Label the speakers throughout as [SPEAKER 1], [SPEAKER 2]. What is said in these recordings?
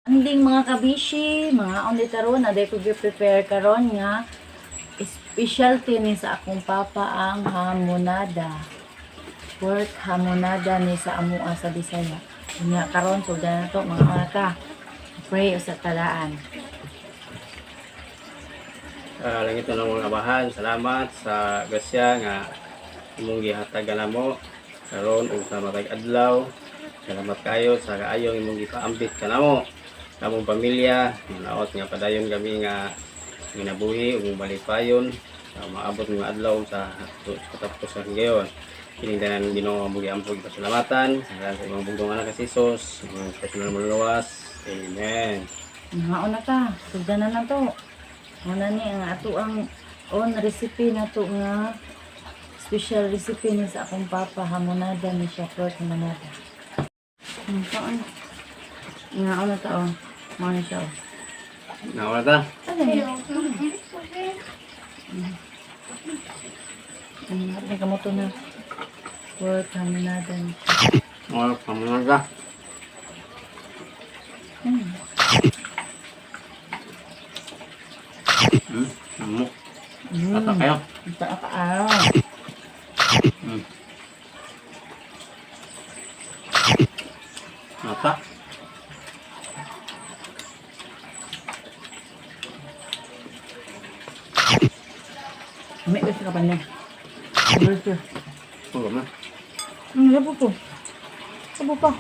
[SPEAKER 1] Anding mga kabishi, mga only karon na ko prepare karon nga specialty ni sa akong papa ang hamonada. Pork hamonada ni sa amua sa Bisaya. Unya karon sugdan na to mga ata. Pray usa talaan.
[SPEAKER 2] Langit na mga abahan, salamat sa grasya nga imong gihatagan namo karon ug sa matag adlaw. Salamat kayo sa kaayong imong gipaambit kanamo. Kamong pamilya, manaot nga padayon kami nga ginabuhi ug malipayon sa maabot mga adlaw sa katapusan gayon. Kining tanan Ginoo among giampo gipasalamatan sa ngalan sa imong bugtong anak si Jesus, imong personal manluluwas. Amen.
[SPEAKER 1] Mga una ta, sugdan na na to. Una ni ang ato ang own recipe na to nga special recipe ni sa akong papa hamonada ni siya, pork hamonada. Ang taon. Nga una ta oh. Mao ni siya oh.
[SPEAKER 2] Nawala ta.
[SPEAKER 1] Ano ni? Ang may kamoto na. Pork hamonada ni siya.
[SPEAKER 2] Wala pa muna ta. Amo. Ata kayo.
[SPEAKER 1] Ito ka araw.
[SPEAKER 2] Ata.
[SPEAKER 1] May gusto ka pa niya. Gusto.
[SPEAKER 2] Puro na.
[SPEAKER 1] Labo po. Labo pa.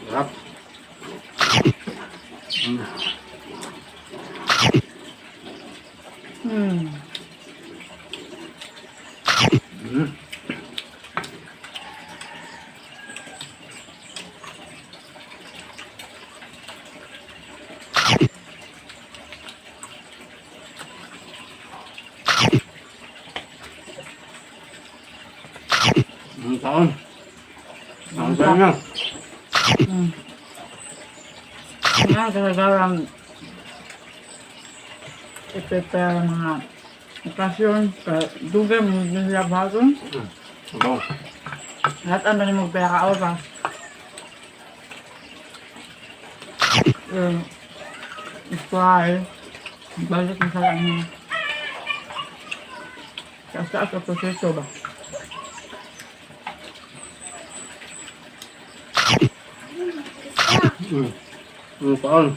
[SPEAKER 2] Sarap. Taon. Ang sarap na.
[SPEAKER 1] Nga, talagang i-prepare mga okasyon. Dugay mo nila bagon.
[SPEAKER 2] Ito.
[SPEAKER 1] Lahat ang dali mo pera ka oras. Try. Balik mo sa lang. Taas-taas ang proseso ba?
[SPEAKER 2] Ang taon.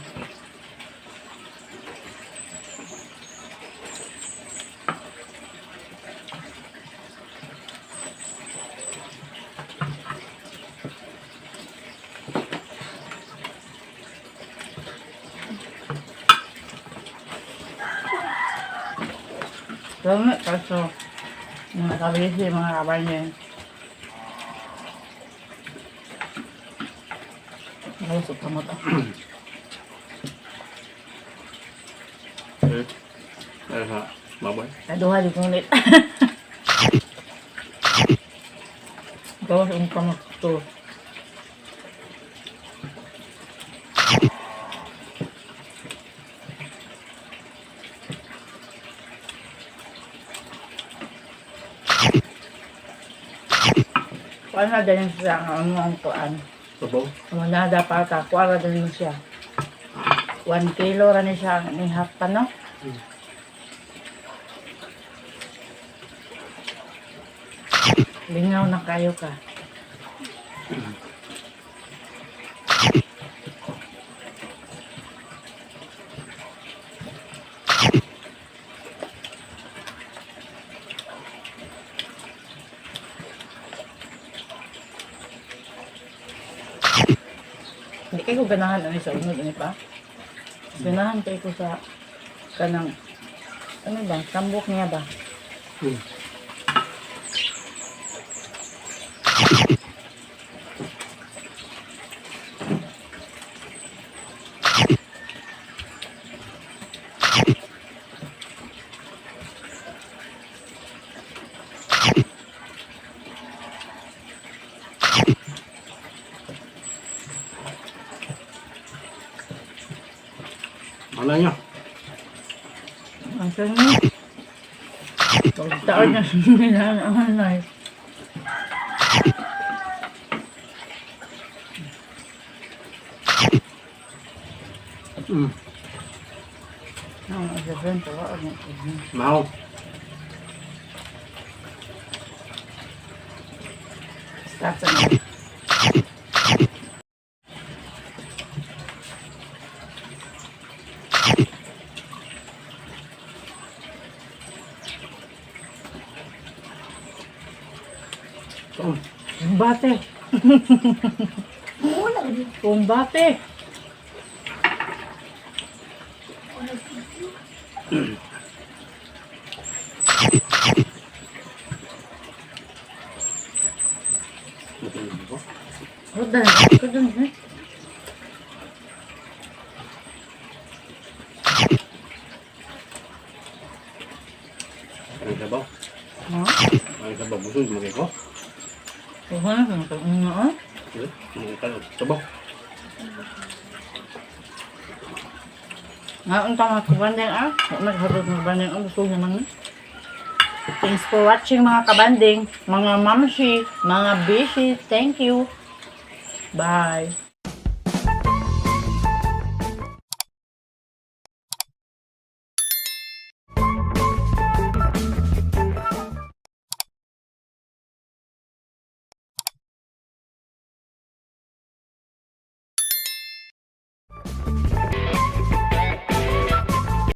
[SPEAKER 1] Pero kaso, mga kabisi, mga kabay niya. Nalusog ka mo to.
[SPEAKER 2] Eh. Dahil sa Maboy.
[SPEAKER 1] Kaduha di ngunit. Gawas ang kamot to. Kuan na din siya ang ano ang kuan.
[SPEAKER 2] Sabaw.
[SPEAKER 1] Wala pa ta, kuan na din siya. 1 kilo ra ni siya ni half pa, no? Lingaw na kayo ka. Hindi kayo ganahan ani sa unod ani pa. Ganahan kayo ko sa kanang ano ba, tambok niya ba?
[SPEAKER 2] Ano nyo?
[SPEAKER 1] Ang sarap. Pagtaon na siya ang nice. Ang asasyon to, ano?
[SPEAKER 2] Mau.
[SPEAKER 1] Start sa na.
[SPEAKER 2] Oh.
[SPEAKER 1] Kumbate. Kumbate. Hudan, hudan, eh.
[SPEAKER 2] Ang sabaw.
[SPEAKER 1] Ha?
[SPEAKER 2] Ang sabaw. Busog mo ko.
[SPEAKER 1] Hudan, hudan, ah.
[SPEAKER 2] Eh, mga sabaw.
[SPEAKER 1] Nga, unta mga kabanding, ah. Nagharot mga kabanding, ah. Busog naman, eh. Thanks for watching, mga kabanding, mga mamshi, mga bishi. Thank you. Bye.